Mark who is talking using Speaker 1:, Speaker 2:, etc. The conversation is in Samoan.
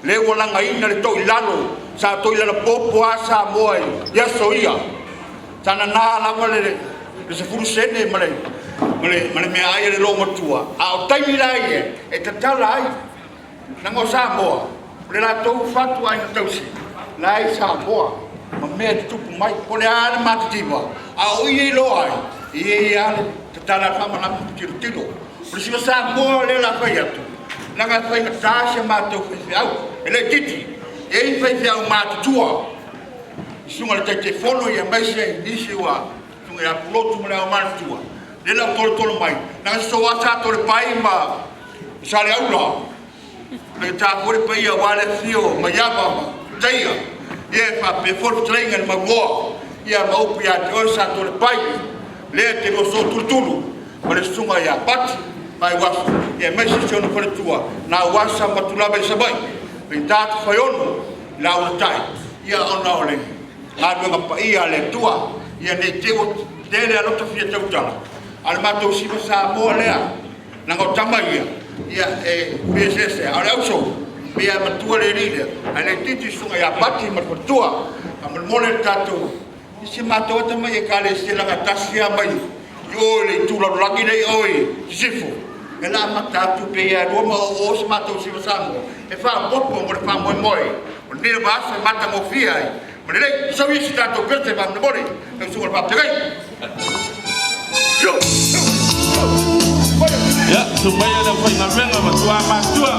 Speaker 1: Lea ua lagaina le toilalo, sa toilalo popo lava Samoa i aso ia. Sa nana lava le 10 sene ma le meaai a le loomatua, a o taimi la ia e tatala ai, leaga o Samoa, o le latou fatuaiga tausi la e i Samoa ma mea e tutupu mai. Po o le a lava le matitiva, a o i e iloa ai, e i ai lava le tatala o le faamalama ma tilotilo. O le sina Samoa lea o le a fai atu, leaga e faigata si a matou faifeau, e laitiiti, e i ai faifeau matutua, le susuga i le Taitaifono aemaise nisi ua susuga ia Pulotu ma le aumatutua, lea o le a ou tolotolo mai, leaga o le Aso Sa Toalepai ma Saleaula, e faigata foi le paia aua le afifio o Maiava ma Mataia, ia e faapea foi le fetalaiga i le Mauloa ma upu ia te oe Satoalepai, lea e te lua sootulutulu ma le susuga ia Pati Vaeuaso aemaise si ona faletua Nauasa ma Tulava i Savaii, faigata Tofaeono i la ulatai ona o le galuega paia a le Atua. Ia ne i te i ua tele lava lota fia tautala, a o le matou sifa Samoa lea, leaga o tama ia, e pei e seasea, a o le auso, e pei lava e matua le alii lea, ae laitiiti le susuga ia Pati ma le faletua. Faamolemole le tatou… i si matou lava tamai Ekalesia leaga e tasi lava mai o i le itu lalolagi lea i o i sisifo, lea o le a amata atu pei lava e 2 ma o o se matou sifa Samoa e faaopoopo mo le faamoemoe o lenei lava aso e matagofie ai ma lelei. Sau ia se tatou pese faamolemole lau susuga i le Fofoga Fetalai.
Speaker 2: Ia, susu maia le aufaigaluega matua matutua.